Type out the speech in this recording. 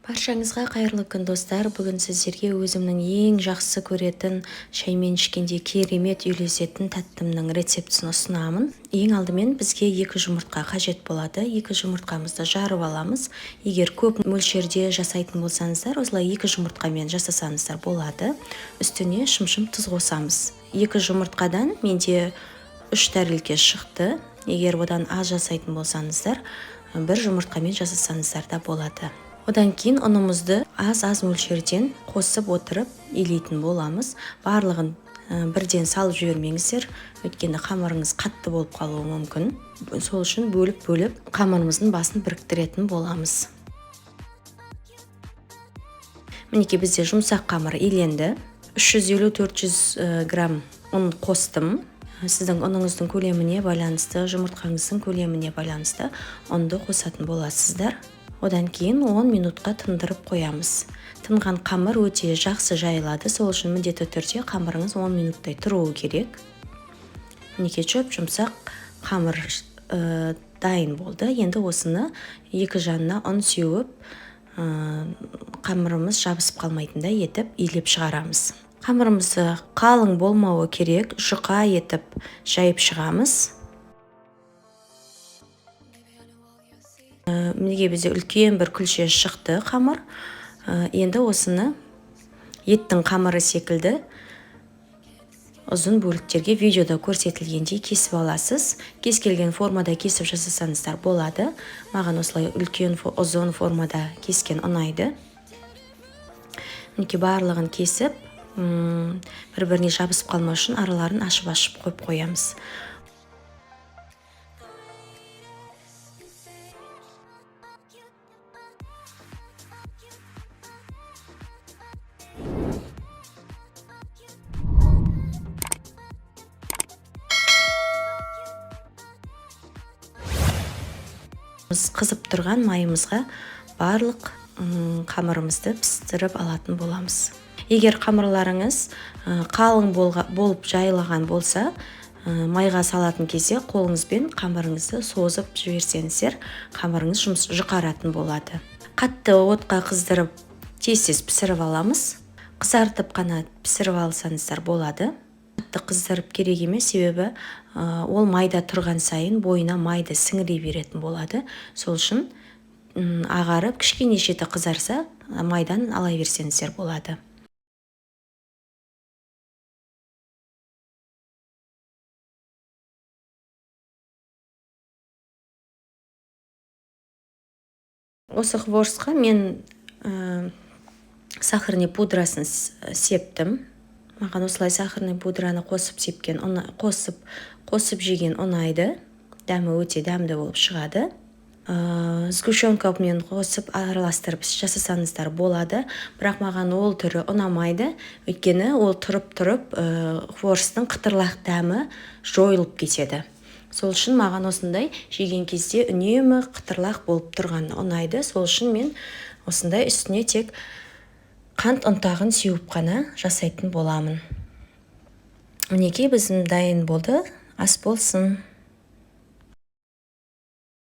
Баршаңызға қайырлы күн, достар! Бүгін сіздерге өзімнің ең жақсы көретін, шаймен ішкенде керемет үйлесетін тәттімнің рецептісін ұсынамын. Ең алдымен бізге 2 жұмыртқа қажет болады. 2 жұмыртқамызды жарып аламыз. Егер көп мөлшерде жасайтын болсаңыздар, осылай 2 жұмыртқамен жасасаңыздар болады. Үстіне шымшым тұз қосамыз. 2 жұмыртқадан менде 3 тәрелке шықты. Егер одан аз жасайтын болсаңыздар, 1 жұмыртқамен жасасаңыздар да болады. Одан кейін ұнымызды аз-аз мөлшерден қосып отырып илейтін боламыз. Барлығын бірден салып жібермеңіздер, өйткені қамырыңыз қатты болып қалуы мүмкін. Сол үшін бөліп-бөліп қамырымыздың басын біріктіретін боламыз. Мінекей, бізде жұмсақ қамыр иленді. Үш жүз елу төрт жүз грамм ұн қостым. Сіздің ұныңыздың көлеміне байланысты, жұмыртқаңыздың көлеміне байланысты ұнды қосатын боласыздар. Одан кейін 10 минутқа тындырып қоямыз. Тынған қамыр өте жақсы жайылады, сол үшін міндетті түрде қамырыңыз 10 минуттай тұруы керек. Мінекей, шөп жұмсақ қамыр дайын болды. Енді осыны екі жанына ұн сеуіп, қамырымыз жабысып қалмайтындай етіп илеп шығарамыз. Қамырымызды қалың болмауы керек, жұқа етіп жайып шығамыз. Мінекей, бізде үлкен бір күлше шықты қамыр. Енді осыны еттің қамыры секілді ұзын бөліктерге видеода көрсетілгендей кесіп аласыз. Кез келген формада кесіп жасасаңыздар болады. Маған осылай үлкен ұзын формада кескен ұнайды. Мінекей, барлығын кесіп, бір-біріне жабысып қалмау үшін араларын ашып-ашып қойып қоямыз. Қызып тұрған майымызға барлық қамырымызды пістіріп алатын боламыз. Егер қамырларыңыз қалың болып жайылған болса, майға салатын кезде қолыңызбен қамырыңызды созып жіберсеңіздер, қамырыңыз жұқаратын болады. Қатты отқа қыздырып тез-тез пісіріп аламыз. Қызартып қана пісіріп алсаңыздар болады. Қатты қыздырып керек емес, себебі ол майда тұрған сайын бойына майды сіңіре беретін болады. Сол үшін ағарып кішкене шеті қызарса, майдан ала берсеңіздер болады. Осы хворостқа мен сахарный пудрасын септім. Маған осылай сахарный пудраны қосып сепкен, қосып, қосып жеген ұнайды. Дәмі өте дәмді болып шығады. Сгущенкамен қосып араластырып жасасаңыздар болады. Бірақ маған ол түрі ұнамайды. Өйткені ол тұрып-тұрып хворостың қытырлақ дәмі жойылып кетеді. Сол үшін маған осындай жеген кезде үнемі қытырлақ болып тұрғаны ұнайды. Сол үшін мен осындай үстіне тек қант ұнтағын сеуіп қана жасайтын боламын. Мінекей, біздің дайын болды. Ас болсын.